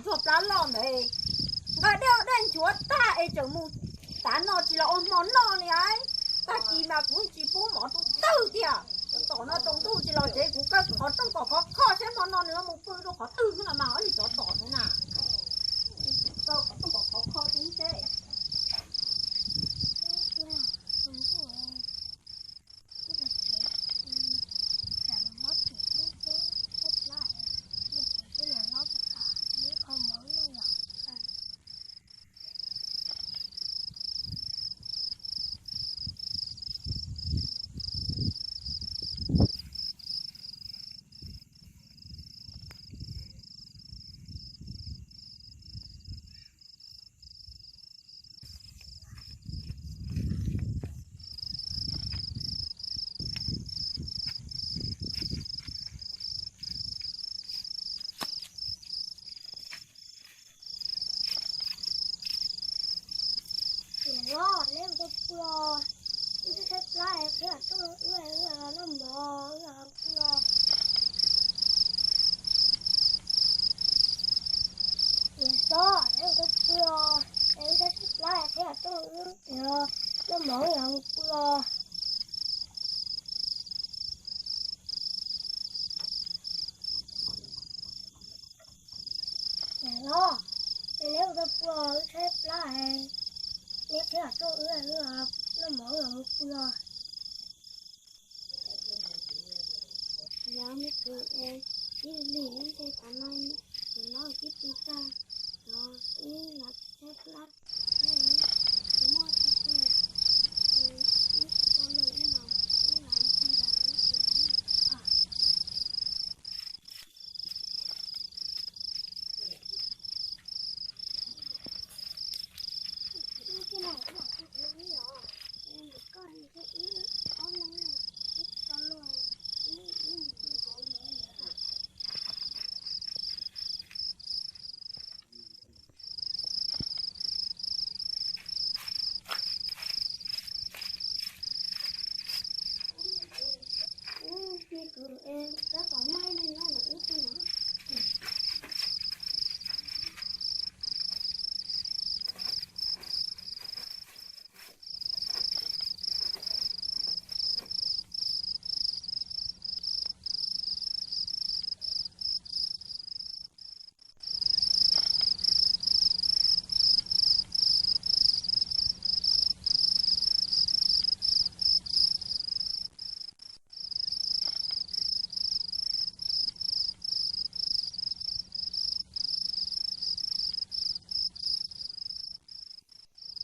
Txog plab loj ntawd, nqa dej dej nchuav tag es tseem mus tav no tsis los ua hmo noj li. Tag kis mas kuv tsis pub mov rau twg tiag. Tom no tsaus ntuj tsis los tsev, kuv kaw qhov rooj kom khov kho saib hmo no nws mus pw rau qhov twg xwb no mas, ua li tsov tom no na. Kaw qhov rooj kom khov kho xwb seb. Niam hlob, neb ua tau pw os. Wb tshaib tshaib plab es qhib qhov rooj rau wb, wb los noj mov, wb los pw os. Niam hlob, neb ua tau pw os, es wb tshaib tshaib plab es qhib qhov rooj rau wb, noj mov wb los pw os. Niam hlob, es neb ua tau pw os, wb tshaib plab es neb qhib qhov rooj rau wb, wb los noj mov wb los pw os. Yog me kwv, ib lig ib ntej tas no, tus no twb pw tag, no ib los tshaib plab, ib lig ib ntej tas no, ib los tshaib plab, ib los pw ntawd ib pliag.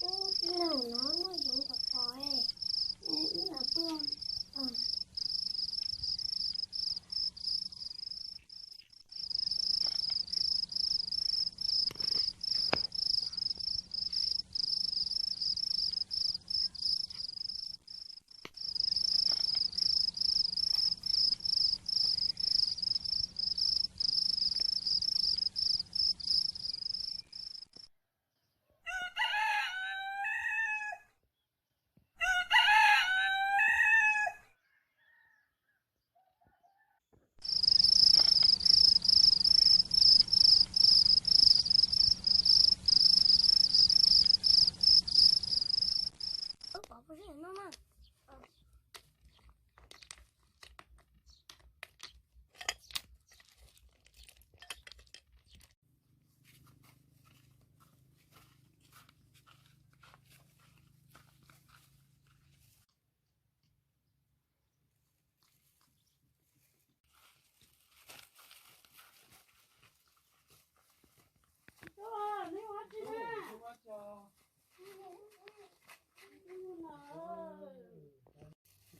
Ub, tij laug, no muaj yoov pom pom, wb los pw.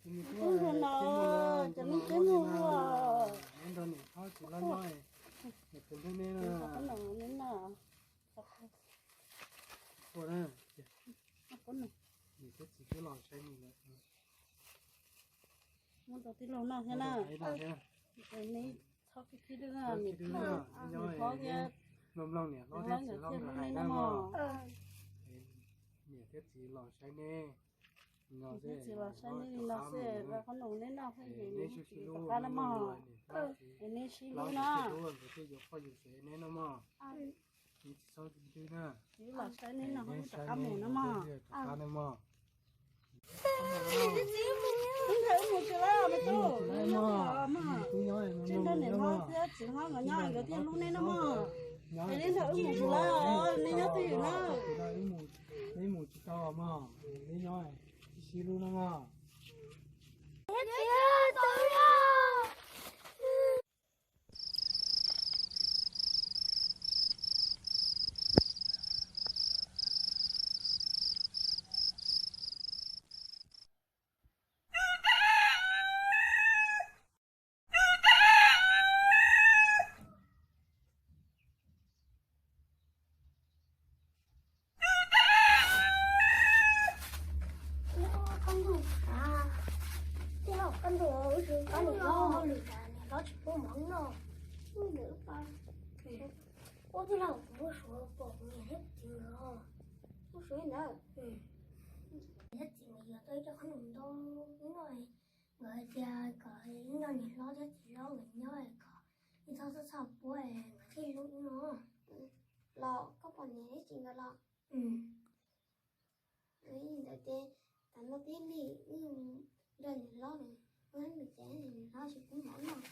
Tus me tub, cov neeg teb mus ua, neb nrog niam hlob txiv hlob nyob, niam tus hlub neb na. Ua na, niam thiab txiv twb los saib neb lawm. Muab rau tij laug noj thiab na. Neb txhob khib khib, niam hlob thiab, niam hlob thiab txiv hlob nkawd hais na mog. Niam thiab txiv los saib neb, niam thiab txiv los saib neb li no xwb, ua qhob noom neb noj thiab, neb sib hlub na mog. Es neb sib hlub na. Nkawd thiaj yuav poj yuav sev neb no mog. Tsis txhob ntws na. Rov qab mus na mog. Rov qab na mog. Ib ntawd wb mus tsis lawm me tub, tsis nrog niam hlob thiab txiv hlob nkawd nyob nkawd thiaj hlub neb na mog. Es ib ntawd wb mus tsis lawm, neb nyob twj ywm na. Neb mus tsis tau mog, neb nyob sib sib hlub na mog. Koj ntuj, koj ntuj, wb tsis koj niam hlob hauj lwm, niam hlob tsis pub mov noj. Ua tij laug, kuv muab suav pom kuv niam thiab txiv nkawd, muab suav li ntawd. Niam thiab txiv nkawd yuav tau ib co qhob noom ntau ib no, nkawd hais tias kom ib nco niam hlob thiab txiv hlob nkawd nyob kom ib txhob txhob txhob puab nkawd thiaj hlub ib no. Los koj pom niam thiab txiv nkawd los? Ntawd ces tam no peb li wb nrog niam hlob, wb hab nws ces niam hlob tsis pub mov noj.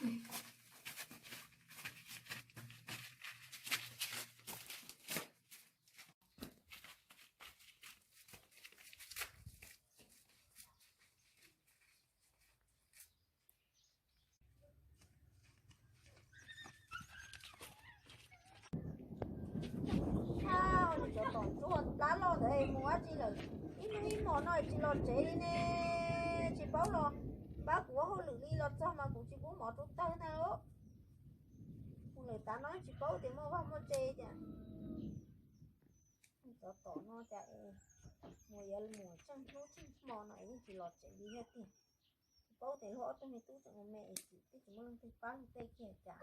Cov tom ntsuag plab loj ntawd mus dab tsi lawm? Ib hnub ib hmos no tsis los tsev li ne, tsis paub los pab kuv ua hauj lwm li, los txog mas kuv tsis pub mov rau tawg na. Mus lawm tav no tsis paub tias muaj vaj muaj tse tias. Cov tom no cas es mus yuav mus tsheej hnub tsheej hmo no es yeej tsis los tsev li thiab tiag. Tsis paub tias luag ob tug me tub tseem ua me es twb tsis muaj leej twg pab luag tej kiag cas.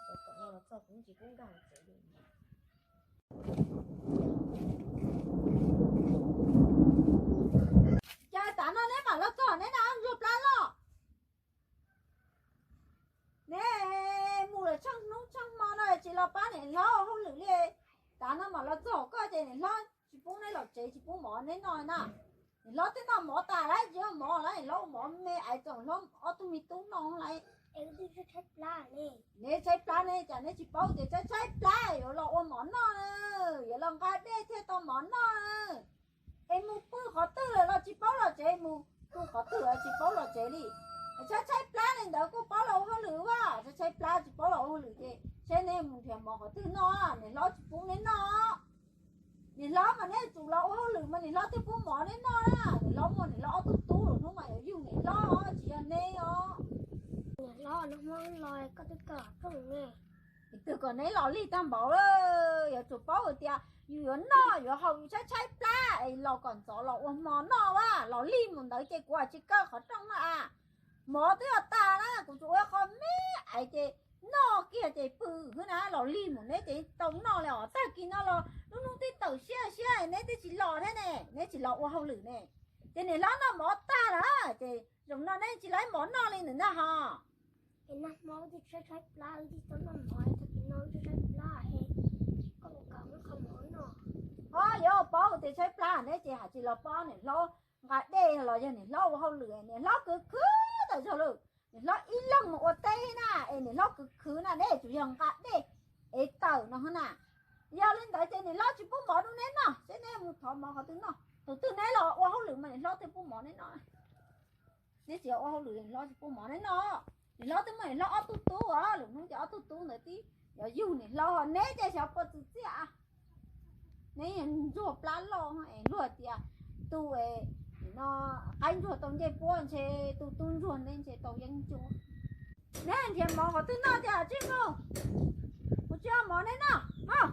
Cov tom no los txog kuv yeej tsis pub nkag hauv tsev li. Cas tav no neb mam los txog neb na, ntsuag plab loj. Neb mus lawm tsheej hnub tsheej hmo no tsis los pab niam hlob ua hauj lwm li. Tav no mam los txog koj ces niam hlob tsis pub neb los tsev tsis pub mov neb noj na. Niam hlob twb noj mov tas lawm tsis muaj mov lawm, niam hlob ua mov me ais txoom hlob ob tug me tub noj lawm. Neb tshaib plab ne cas neb tsis paub tias tshaib tshaib plab yuav los ua mov noj na, yuav los nqa dej thiaj tau mov noj na. Es mus pw qhov twg lawm los tsis paub los tsev, mus pw qhov twg los tsis paub los tsev li. Es tshaib tshaib plab li ntawd kuj paub los ua hauj lwm ua, tshaib tshaib plab tsis paub los ua hauj lwm ces saib neb mus nrhiav mov qhov twg noj, niam hlob tsis pub neb noj. Niam hlob mas neb tsum los ua hauj lwm mas niam hlob thiaj pub mov neb noj na. Niam hlob muaj niam hlob ob tug tub lawm, hnub mas yuav yug niam hlob tsis yog neb os. Niam hlob, hnub hmo los koj twb kawm rooj ne. Twb kom neb los lig tag npaum lawm, yuav tsum paub hais tias yus yuav noj yuav haus yus tshaib tshaib plab es los kom ntxov los ua hmo noj a, los lig mus ntawd ces kuv tsis kaw qhov rooj no a. Mov twb yuav tag na, kuv tsuas ua qho me ais ces noj kiag ces pw xwb na, los lig mus neb ces tau noj li os. Tag kis no los lub hnub twb tawm siab siab neb twb tsis los thiab ne, neb tsis los ua hauj lwm ne. Ces niam hlob noj mov tag lawm ces zaum no neb tsis laib mov noj li ntawm no ho. Ho yuav paub tias tshaib plab neb ces hais tsis los pab niam hlob nqa dej los yog niam hlob ua hauj lwm, niam hlob khwv khwv tawm zog lawm. Niam hlob ib leeg mus ua teb na es niam hlob khwv khwv na, neb tsuas yog nqa dej es tawm no na. Yog li ntawd ces niam hlob tsis pub mov rau neb noj, seb neb mus thov mov qhov twg noj. Thaum twg neb los ua hauj lwm mas niam hlob thiaj pub mov neb noj. Neb tsis ua hauj lwm niam hlob tsis pub mov neb noj. Niam hlob twb muaj niam hlob ob tug tub os, lwm hnub ces ob tug tub ntawd twb yuav yug niam hlob, neb ces xyov puas txwm txiaj. Neb ntsuag plab loj es luag tias tus no qaib ntsuag tau ncej puab ntshe tus tub ntsuag neb ntshe tau yeeb ncuab. Neb nrhiav mov qhov twg noj tiag tsij mus, kuv tsis ua mov neb noj mog.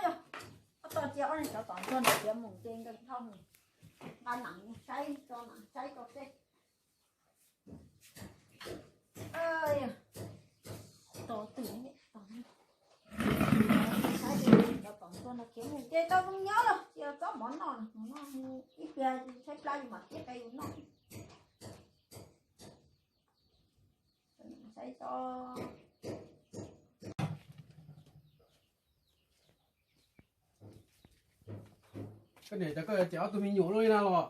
Yog, koj cia ob niag cov tom ntsuag ntawd cia mus ces nkawd dhau mus nqa nam saib tso, nam saib tso seb. Tos twg, tos saib cov tom ntsuag. Khiav mus ces tau zoo nyob los tsis txob mov noj, ib pliag tshaib plab yus mam thiab peb yus noj. Saib tso. Koj niam cov koj ces ob tug me nyuam luaj li na los?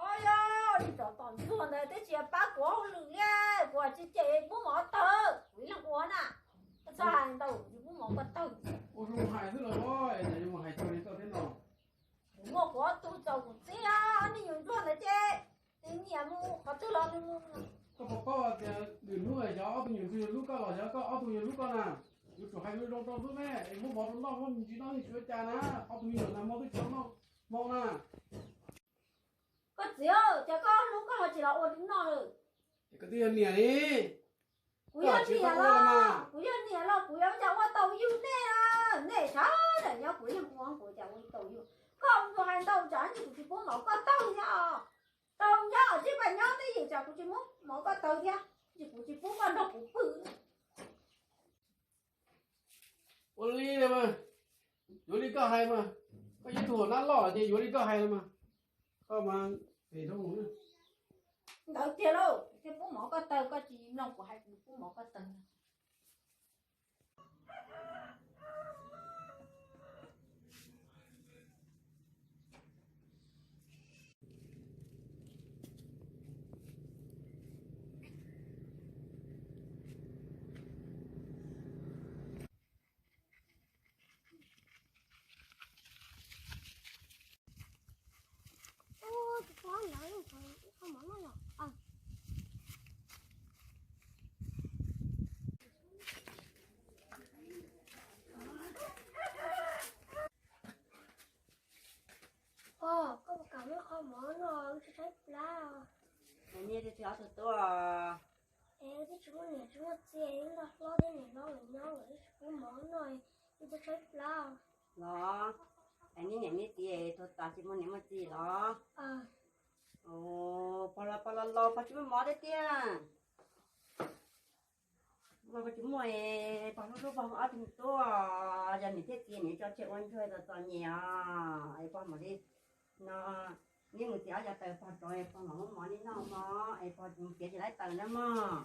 Os, yog li cov tom ntsuag ntawd twb tsis pab kuv hauj lwm li, kuv tsis cem pub mov tawg, kuv ib leeg ua na. Koj txhob hais ntau, tsis pub mov koj tawg. Ua zoo hais xwb los es yuav mus hais txog li koj thiab no. Kuv muaj kuv ob tug txaus kuv txib, ob me nyuam ntsuag ntawd ces nws nyiam mus qhov twg los nws mus. Koj puas paub tias lwm hnub xyov ob tug me nyuam ntsuag yuav hlub koj los xyov koj ob tug yuav hlub koj na? Yuav tsum hais zoo zoo rau xwb ne, es muab mov rau noj, muab me ntsis noj yeej tsis ua cas na, ob tug me nyuam ntawd hmo twb tsis tau noj hmo na. Koj txiv, ces koj hlub koj ho tsis los ua li noj lawm. Es koj twb yog niam li. Kuv yog niam los, kuv yog niam los kuv yuav ua cas ua tau yug nej, nej sawv daws nyob kuv yeej ua kuv cas ua tau yug. Koj ua hais ntau tsam ntsis kuv tsis pub mov koj tawg thiab os. Tau nyob os, tsis pab nyob twj ywm tsam kuv tsis muab mov koj tawg thiab, ntsis kuv tsis pub koj nrog kuv pw. Ua li mas, yuav li koj hais mas, koj yog tus nab loj ces yuav li koj hais mas, koj mas phem dhau mus. Ntawd tiag lauj, thiaj pub mov koj tawg, koj tsis mloog kuv hais kuv pub mov koj tawg. Koj puas kam muab qho mov no, wb tshaib tshaib plab. Nyiaj twb tsis ob tug tuaj. Es wb twb tsis muaj niam tsis muaj txiv, wb nrog hlob thiab niam hlob lawv nyob, wb tsis pub mov no, wb twb tshaib plab. Los, es nej niam nej txiv tuag tas tsis muaj niam muaj txiv los? Pog los pog los laus pog tsis muaj mov thiab tiag. Pog tsis muaj, pog hlub hlub pog ob tug tuaj, yog niam thiab txiv niam tso tseg ua ntsuag txom txom nyem os, es pog mam li no, neb mus txiav ob cov taws pog rau es pog mam muab mov neb noj mog, es pog mus txiav tsis laib taws na mog.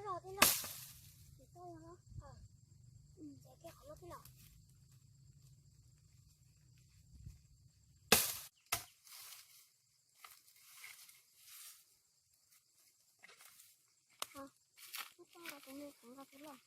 Los tij laug, tsis tau los, nce kiag qhov no tij laug. Ub, tau tus me qhov nqa tus loj.